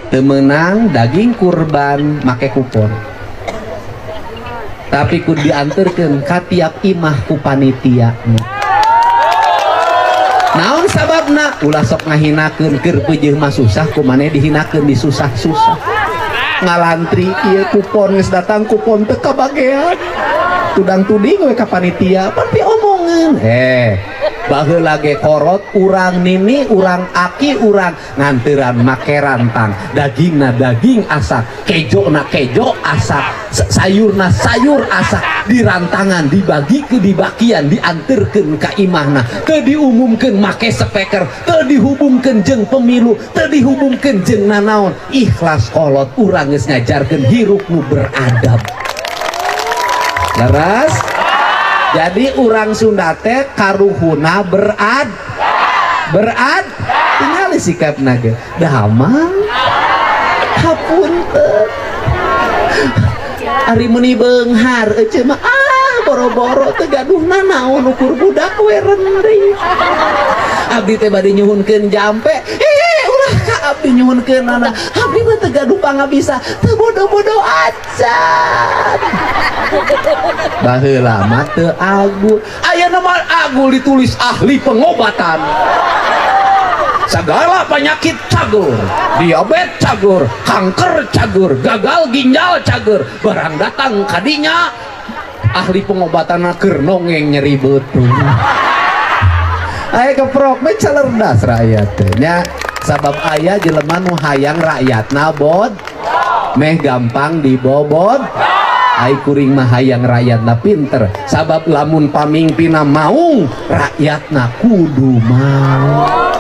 Teu meunang daging kurban make kupon, tapi kudu dianterkeun ka tiap imah ku panitia. Naon sababna? Ulah sok ngahinakeun, keur peujeuh mah susah, ku maneh dihinakeun disusah-susah. Ngalantri ieu kupon geus datang, kupon teu kabagean, tudang tuding we ka panitia pan piomongeun. Baheula ge korot urang, nini urang, aki urang nganteran make rantang, dagingna daging asak, kejona kejo asak, sayurna sayur asak, dirantangan, dibagi ke dibakian, dianterkeun ka imahna, teu diumumkeun make speaker, teu dihubungkeun jeung pemilu, teu dihubungkeun jeung nanaon. Ikhlas kolot urang geus ngajarkeun hirup nu beradab. Leres? Jadi urang Sunda teh karuhuna berad berad tinggal sikapna ge damang. Hapunten, ari meuni beunghar ece mah, ah, boro-boro teu gaduh nanaon, ukur budak we rendri. Abdi teh bade nyuhunkeun jampe, ulah ka abdi nyuhunkeun anak, abdi mah teu gaduh pangabisa, teu bodoh-bodoh acan. Baheula mah teu agul, ayeuna mah agul, ditulis ahli pengobatan segala penyakit cagur, diabetes cagur, kanker cagur, gagal ginjal cagur. Barang datang kadinya ahli pengobatan keur nongeng nyeri beuteung. Aya keprok mah cerdas rakyat teh nya, sabab aya jelema nu hayang rakyatna bod meh gampang dibobot. Ai kuring mah hayang rakyatna pinter, sabab lamun pamingpinna maung, rakyatna kudu maung.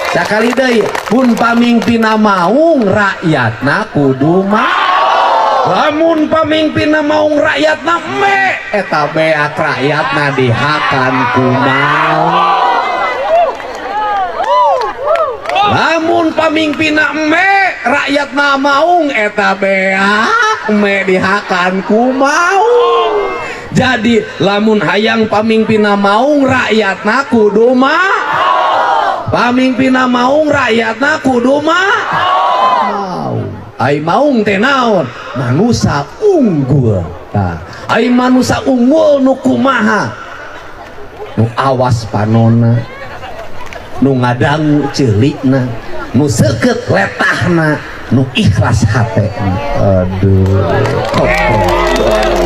Sakali deui, pun pamingpinna maung, rakyatna kudu maung. Lamun pamingpinna maung, rakyatna me, eta beak rakyatna dihakan ku maung. Lamun pamingpinna me, rakyatna maung, eta beak me dihakan ku maung. Jadi lamun hayang pamingpinna maung, rakyatna kudu maung. Pamingpinna maung, rakyatna kudu maung. Ai maung teh naon? Manusa unggul. Tah, ai manusa unggul nu kumaha? Nu awas panona, nu ngadangu ceulikna, nu seukeut letahna, nu ikhlas hatena. Aduh, koprok.